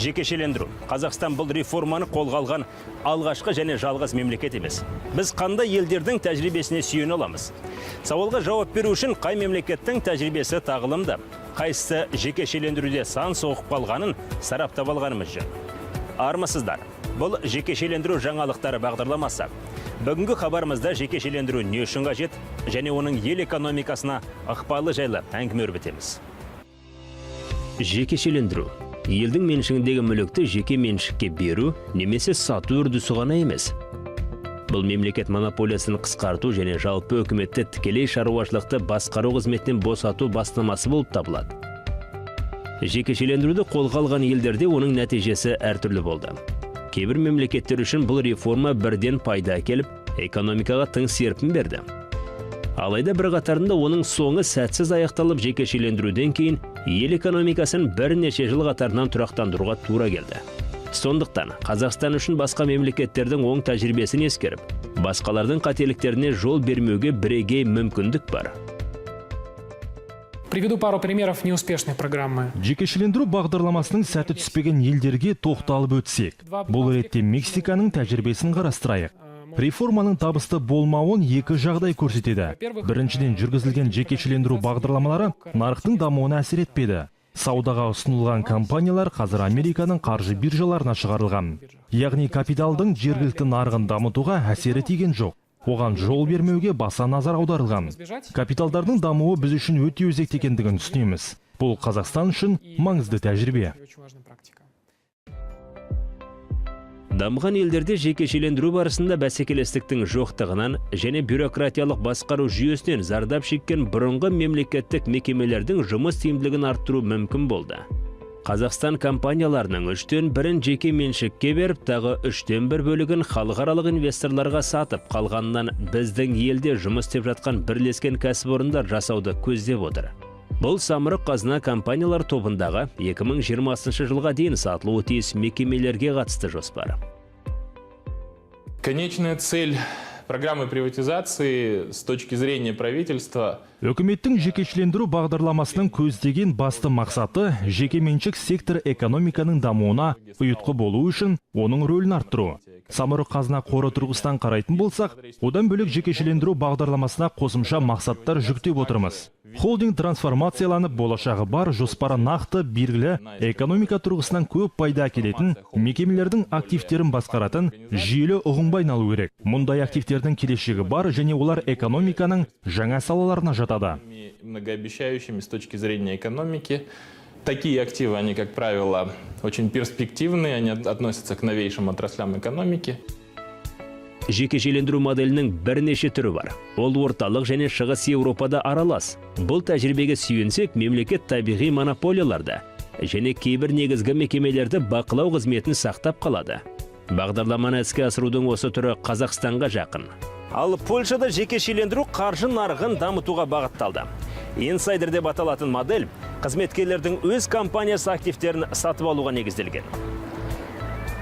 Жекешелендіру. Қазақстан бұл реформаны қолға алған алғашқы және жалғыз мемлекет емес. Біз қандай елдердің тәжірибесіне сүйене аламыз? Сауалға жауап беру үшін қай мемлекеттің тәжірибесі тағылымды, қайсысы жекешелендіруде сан соғып қалғанын сараптап алғанымыз жөн. Армысыздар! Бұл «Жекешелендіру жаңалықтары» бағдарламасы. Бүгінгі хабарымызда жекешелендіру не үшін қажет және оның ел экономикасына ықпалы жайлы әңгіме өрбітеміз. Жекешелендіру елдің меншігіндегі мүлікті жеке меншікке беру немесе сату үрдісі ғана емес. Бұл мемлекет монополиясын қысқарту және жалпы үкіметті тікелей шаруашылықты басқару қызметінен босату бастамасы болып табылады. Жекешелендіруді қолға алған елдерде оның нәтижесі әртүрлі болды. Кейбір мемлекеттер үшін бұл реформа бірден пайда әкеліп, экономикаға тың серпін берді. Алайда бір қатарында оның соңы сәтсіз аяқталып, жекешелендіруден кейін ел экономикасын бірнеше жыл қатарынан тұрақтандыруға тура келді. Сондықтан Қазақстан үшін басқа мемлекеттердің оң тәжірибесін ескеріп, басқалардың қателіктеріне жол бермеуге бірегей мүмкіндік бар. Приведу пару примеров неуспешной программы. Жекешелендіру бағдарламасының сәті түспеген елдерге тоқталып өтсек. Бұл ретте Мексиканың тәжірибесін қарастырайық. Реформаның табысты болмауын екі жағдай көрсетеді. Біріншіден, жүргізілген жекешелендіру бағдарламалары нарықтың дамуына әсер етпеді. Саудаға ұсынылған компаниялар қазір Американың қаржы биржаларына шығарылған. Яғни капиталдың жергілікті нарығын дамытуға әсері тиген жоқ. Оған жол бермеуге баса назар аударылған. Капиталдардың дамуы біз үшін өте өзекті екендігін түсінеміз. Бұл Қазақстан үшін маңызды тәжірибе. Очень важная практика. Дамыған елдерде жекешелендіру барысында бәсекелестіктің жоқтығынан және бюрократиялық басқару жүйесінен зардап шеккен бұрынғы мемлекеттік мекемелердің жұмыс тиімділігін арттыру мүмкін болды. Қазақстан компанияларының үштен бірін жеке меншікке беріп, тағы үштен бір бөлігін халықаралық инвесторларға сатып, қалғанынан біздің елде жұмыс істеп жатқан бірлескен кәсіпорындар жасауды көздеп отыр. Бұл «Самұрық Қазына» компаниялар тобындағы 2020 жылға дейін сатылуы тиіс мекемелерге қатысты жоспар. Конечная цель программы приватизации с точки зрения правительства Үкіметтің жекешелендіру бағдарламасының көздеген басты мақсаты – жекеменшік сектор экономиканың дамуына ұйытқы болу үшін оның рөлін арттыру. «Самұрық Қазына» қоры тұрғысынан қарайтын болсақ, одан бөлек жекешелендіру бағдарламасына қосымша мақсаттар жүктеп отырмыз. Холдинг трансформацияланып, болашағы бар, жоспары нақты белгілі, экономика тұрғысынан көп пайда әкелетін мекемелердің активтерін басқаратын жүйелі ұғымға айналу керек. Мұндай активтердің келешегі бар және олар экономиканың жаңа салаларына жатады. Многообещающими с точки зрения экономики. Такие активы, они, как правило, очень перспективные, они относятся к новейшим отраслям экономики. Жекешелендіру моделінің бірнеше түрі бар. Ол Орталық және Шығыс Еуропада аралас. Бұл тәжірибеге сүйенсек, мемлекет табиғи монополияларды және кейбір негізгі мекемелерді бақылау қызметін сақтап қалады. Бағдарламаны іске асырудың осы түрі Қазақстанға жақын. Ал Польшада жекешелендіру қаржы нарығын дамытуға бағытталды. Инсайдер деп аталатын модель қызметкерлердің өз компаниясы активтерін сатып алуға негізделген.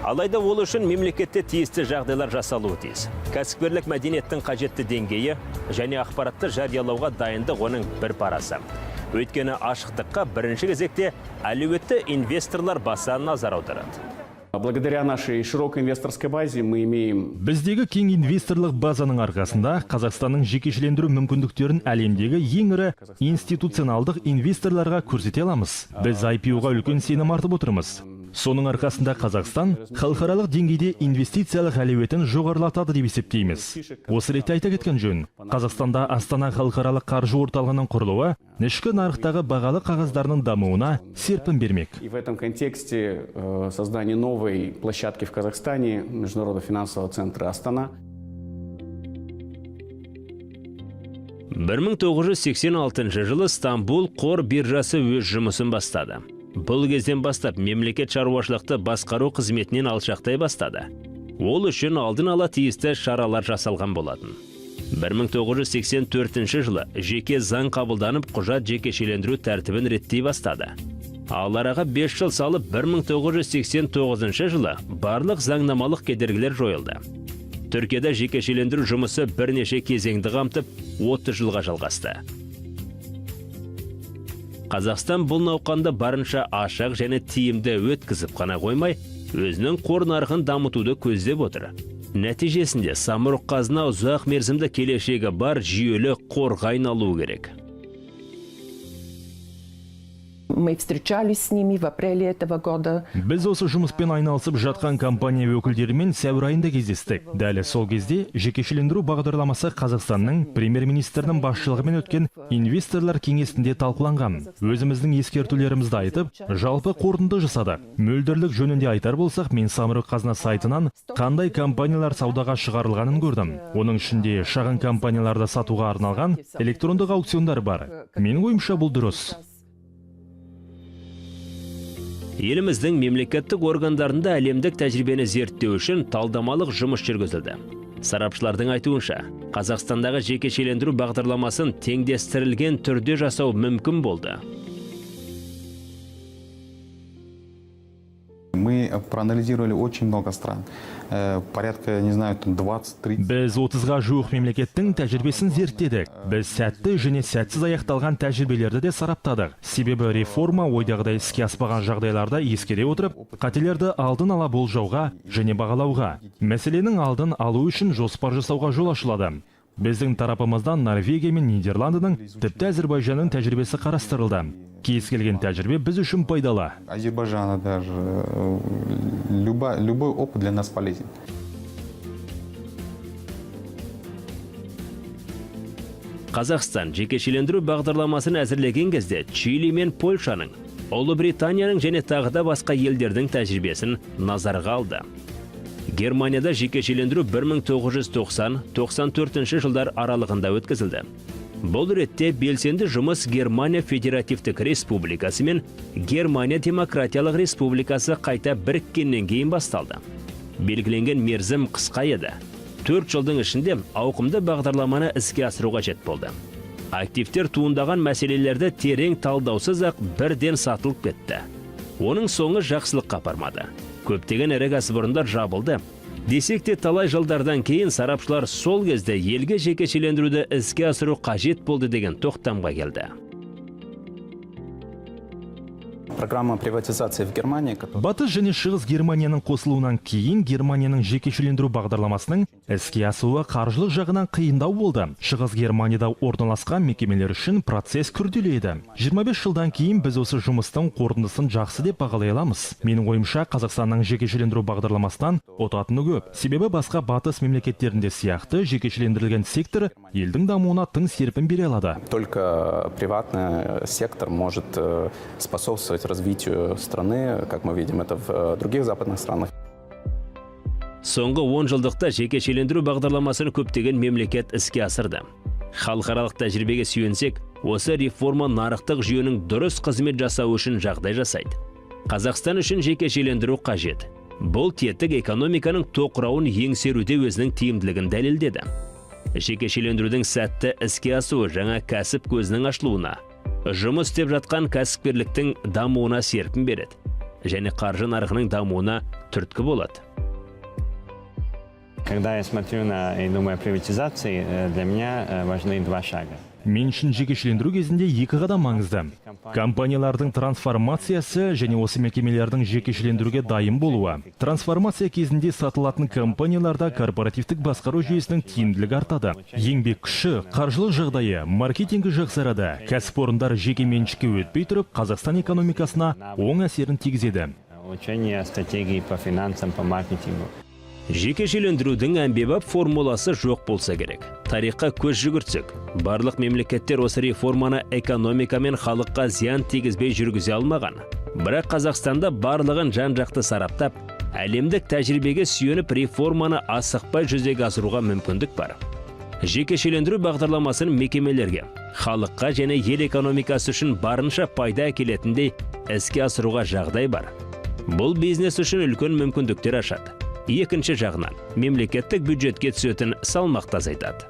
Алайда ол үшін мемлекетте тиісті жағдайлар жасалуы тиіс. Кәсіпкерлік мәдениеттің қажетті деңгейі және ақпаратты жариялауға дайындық оның бір парасы. Өйткені ашықтыққа бірінші кезекте әлеуетті инвесторлар баса назар аударады. Благодаря нашей широкой инвесторской базе мы имеем Біздегі кең инвесторлық базаның арқасында Қазақстанның жекешелендіру мүмкіндіктерін әлемдегі ең ірі институционалдық инвесторларға көрсете аламыз. Біз IPO-ға үлкен сенім артып отырмыз. Соның арқасында Қазақстан халықаралық деңгейде инвестициялық әлеуетін жоғарылатады деп есептейміз. Осы ретте айта кеткен жөн, Қазақстанда Астана халықаралық қаржы орталығының құрылуы ішкі нарықтағы бағалы қағаздарының дамуына серпін бермек. И в этом контексте создание новой площадки в Казахстане, Международного финансового центра «Астана», 1986 жылы Стамбул қор биржасы өз жұмысын бастады. Бұл кезден бастап мемлекет шаруашылықты басқару қызметінен алшақтай бастады. Ол үшін алдын ала тиісті шаралар жасалған болатын. 1984 жылы жеке заң қабылданып, құжат жекешелендіру тәртібін реттей бастады. Ал араға 5 жыл салып 1989 жылы барлық заңнамалық кедергілер жойылды. Түркияда жекешелендіру жұмысы бірнеше кезеңді қамтып, 30 жылға жалғасты. Қазақстан бұл науқанды барынша ашық және тиімді өткізіп қана қоймай, өзінің қор нарығын дамытуды көздеп отыр. Нәтижесінде Самұрық Қазына ұзақ мерзімді келешегі бар жүйелі қорға айналуы керек. Мы встречались с ними в апреле этого года. Біз осы жұмыспен айналысып жатқан компания өкілдерімен сәуір айында кездестік. Дәл сол кезде жекешелендіру бағдарламасы Қазақстанның премьер-министрінің басшылығымен өткен инвесторлар кеңесінде талқыланған. Өзіміздің ескертулерімізді айтып, жалпы қорытынды жасадық. Мөлдірлік жөнінде айтар болсақ, мен Самұрық Қазына сайтынан қандай компаниялар саудаға шығарылғанын көрдім. Оның ішінде шағын компанияларды сатуға арналған электрондық аукциондар бар. Менің ойымша, бұл дұрыс. Еліміздің мемлекеттік органдарында әлемдік тәжірибені зерттеу үшін талдамалық жұмыс жүргізілді. Сарапшылардың айтуынша, Қазақстандағы жекешелендіру бағдарламасын теңдестірілген түрде жасау мүмкін болды. Мы проанализировали очень много стран. Порядка, не знаю, там 20-30. Біз 30-ға жуық мемлекеттің тәжірибесін зерттедік. Біз сәтті және сәтсіз аяқталған тәжірибелерді де сараптадық. Себебі реформа ойдағыдай іске аспаған жағдайларда ескере отырып, қателерді алдын ала болжауға және бағалауға, мәселенің алдын алу үшін жоспар жасауға жол ашылады. Біздің тарапымыздан Норвегия мен Нидерландының, тіпті Әзірбайжанның тәжірибесі қарастырылды. Кез келген тәжірибе біз үшін пайдалы. Азербайджана даже. Любой опыт для нас полезен. Қазақстан жекешелендіру бағдарламасын әзірлеген кезде Чили мен Польшаның, Ұлыбританияның және тағы да басқа елдердің тәжірибесін назарға алды. Германияда жекешелендіру 1990-94 жылдар аралығында өткізілді. Бұл ретте белсенді жұмыс Германия Федеративтік Республикасы мен Германия Демократиялық Республикасы қайта біріккеннен кейін басталды. Белгіленген мерзім қысқа еді. 4 жылдың ішінде ауқымды бағдарламаны іске асыру қажет болды. Активтер туындаған мәселелерді терең талдаусыз-ақ бірден сатылып кетті. Оның соңы жақсылыққа апармады. Көптеген ірі кәсіпорындар жабылды. Десек те, талай жылдардан кейін сарапшылар сол кезде елге жекешелендіруді іске асыру қажет болды деген тоқтамға келді. Программа приватизации в Германии, которая Батыс және Шығыс Германияның қосылуынан кейін Германияның жекешелендіру бағдарламасының іске асуы қаржылық жағынан қиындау болды. Шығыс Германияда орналасқан мекемелер үшін процесс күрделі еді. 25 жылдан кейін біз осы жұмыстың қорытындысын жақсы деп бағалай аламыз. Менің ойымша, Қазақстанның жекешелендіру бағдарламасынан ұтатыны көп. Себебі басқа батыс мемлекеттерінде сияқты жекешелендірілген сектор елдің дамуына тың серпін бере алады. Только приватный сектор может способствовать развитию страны, как мы видим это в других западных странах. Соңғы 10 жылдықта жекешелендіру бағдарламасын көптеген мемлекет іске асырды. Халықаралық тәжірибеге сүйенсек, осы реформа нарықтық жүйенің дұрыс қызмет жасауы үшін жағдай жасайды. Қазақстан үшін жекешелендіру қажет. Бұл тетік экономиканың тоқырауын еңсеруде өзінің тиімділігін дәлелдеді. Жекешелендірудің сәтті іске асуы жаңа кәсіп көзінің ашылуына, жұмыс істеп жатқан кәсіпкерліктің дамуына серпін береді және қаржы нарығының дамуына түрткі болады. Когда я смотрю на и думаю о приватизации, для меня важны два шага. Мен үшін жекешелендіру кезінде екі қадам маңызды. Компаниялардың трансформациясы және осы мекемелердің жекешелендіруге дайын болуы. Трансформация кезінде сатылатын компанияларда корпоративтік басқару жүйесінің тиімділігі артады. Еңбек күші, қаржылық жағдайы, маркетингі жақсарады. Кәсіпорындар жеке меншікке өтпей тұрып, Қазақстан экономикасына оң әсерін тигізеді. Улучшение стратегии по финансам, по маркетингу. Жекешелендірудің әмбебап формуласы жоқ болса керек. Тарихқа көз жүгіртсек, барлық мемлекеттер осы реформаны экономика мен халыққа зиян тигізбей жүргізе алмаған. Бірақ Қазақстанда барлығын жан-жақты сараптап, әлемдік тәжірибеге сүйеніп, реформаны асықпай жүзеге асыруға мүмкіндік бар. Жекешелендіру бағдарламасын мекемелерге, халыққа және ел экономикасы үшін барынша пайда әкелетіндей іске асыруға жағдай бар. Бұл бизнес үшін үлкен мүмкіндіктер ашады. Екінші жағынан, мемлекеттік бюджетке түсетін салмақты азайтады.